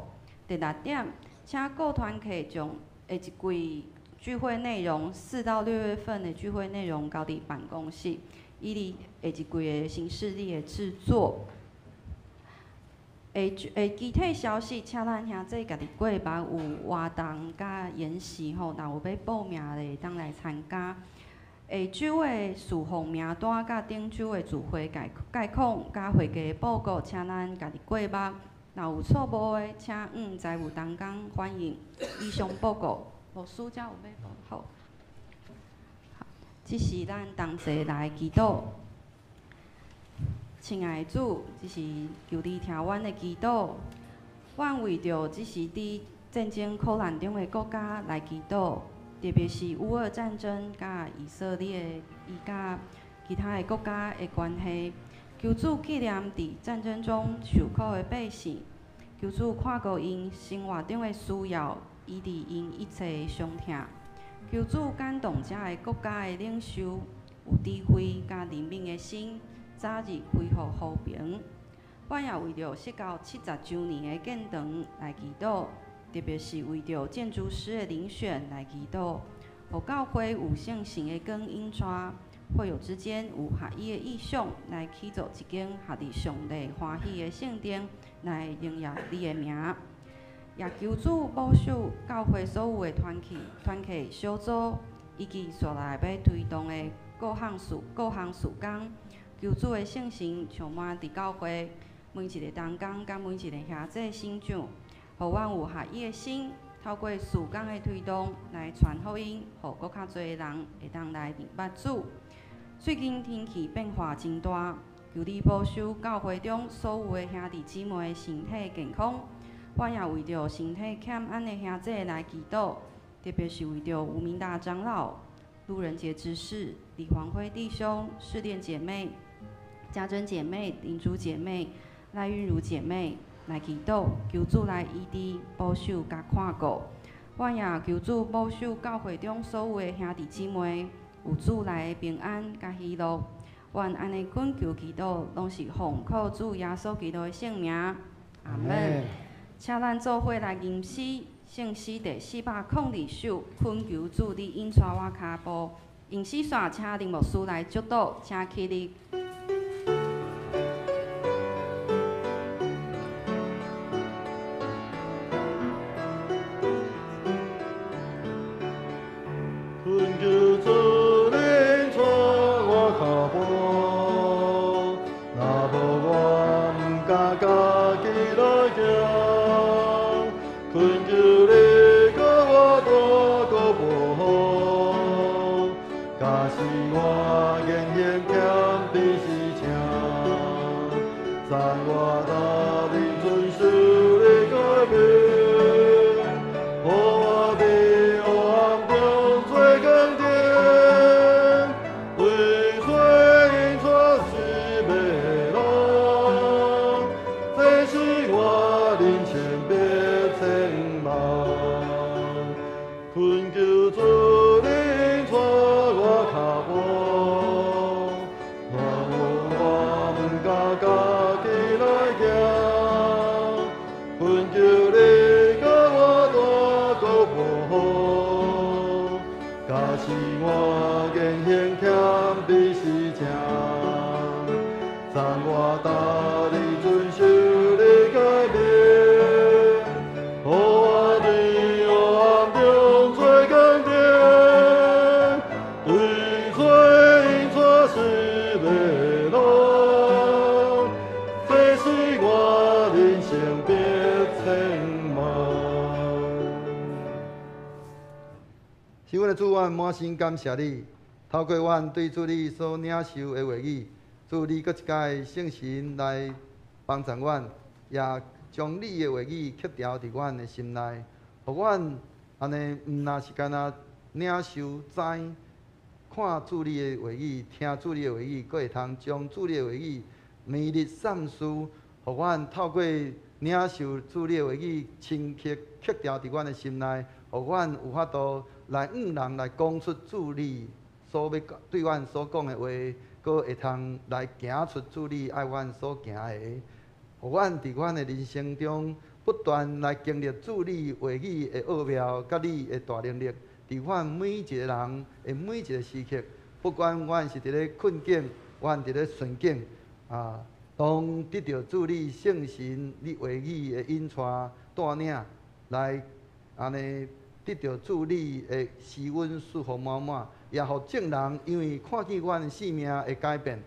第六點，請各團契將下一季聚會內容，4到6月份的聚會內容交佇辦公室，以利下一季的行事曆的製作。下具體消息，請咱兄姊家己過目有活動佮研習吼，若有欲報名的會當來參加。下週的事奉名單佮頂週的聚會概況佮會計報告，請咱家己過目。若有錯誤的，請財務同工反映以上報告。牧師才有欲報好，這是咱同齊來祈禱。親愛的主，這是求你聽阮的祈禱。阮為著這時佇戰爭苦難中的國家來祈禱，特別是烏俄戰爭佮以色列伊佮其他的國家的關係。求主紀念佇戰爭中受苦的百姓，求主看顧𪜶生活中的需要。醫治𪜶一切的傷痛，求主感動遮个國家的領袖有智慧佮憐憫的心，早日恢復和平。阮也為著釋教70週年的建堂來祈禱，特別是為著建築師的遴選來祈禱，予教會有聖神的光引帶，會友之間有合一的意向，來起造一間合佇上帝歡喜的聖殿，來榮耀你的名。也求主保守教會所有的團契小組，以及紲來欲推動的各項事工。求主的聖神充滿佇教會，每一个同工佮每一个兄姊身上，予阮有合一的心，透過事工的推動來傳福音，予閣較濟人會當來認捌主。最近天氣變化真大，求你保守教會中所有的兄弟姊妹身體健康。我也為著身體欠安的兄弟來祈禱，特別是為著吳明達長老、路人傑執事、李黃輝弟兄、試煉姐妹、家珍姐妹、林珠姐妹、賴韻如姐妹來祈禱，求主來醫治、保守佮看顧。我也求主保守教會中所有的兄弟姊妹，有主來的平安佮喜樂。阮按呢懇求祈禱，攏是奉靠主耶穌基督的聖名。阿門。請咱做伙來吟詩，聖詩第402首，懇求主你引帶我跤步。吟詩煞請林牧師來祝禱，請起立。懇求主引帶我跤步，若無我毋敢家己來行。懇求你予我大個步，假使我言行欠比是正，讚我逐日遵守你誡命，予我佇黑暗中做光燈，對罪引帶失迷路，這是我人生必前望。懇求主引帶我跤步，若無我毋敢家己來行。懇求你予我大個步，假使我言行欠比是正，讚我逐日遵守你誡命，予我佇黑暗中做光燈，對罪引帶失迷路，這是我人生必前望。是阮的主，阮滿心感謝你，透過阮對主你所領受的話語，主你閣一擺聖神來幫助阮，也將你的話語刻牢佇阮的心內，予阮按呢毋若是干焦領受知，看主你的話語，聽主你的話語，閣會通將主你的話語每日散思，予阮透過領受主你的話語，深刻刻牢佇阮的心內，予阮有法度來向人來講出主你所欲對阮所講的話，閣會通來行出主你愛阮所行的，予阮佇阮的人生中不斷來經歷主你話語的奧妙，佮你的大能力，佇阮每一個人的每一個時刻，不管阮是佇咧困境，阮佇咧順境，啊，當得著主你聖神你話語的引帶帶領，來按呢得著主你的施恩賜福滿滿，也予眾人因為看見阮的生命的改變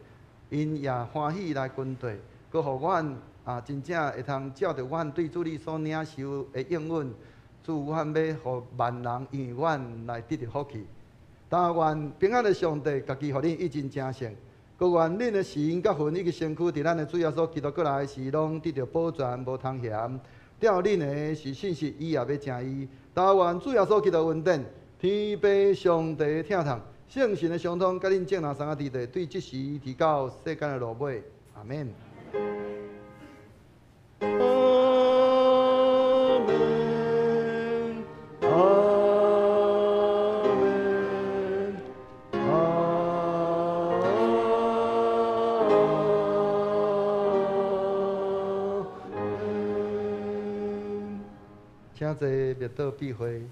，𪜶也歡喜來跟隨，閣予阮啊真正會通照著阮對主你所領受的應允，主阮欲予萬人因為阮來得著福氣。但願平安的上帝，家己予恁一真成聖，閣願恁的神佮魂以及身軀，佇咱的主耶穌基督閣來時，攏得著保全，無通嫌。吊恁的是信實，伊也欲成伊。但願主耶穌基督恩典，天父上帝的疼痛，聖神的相通，佮恁眾人三個佇地，對這時直到世間的落尾。阿們。阿們，阿們，阿們。請坐，默禱閉會。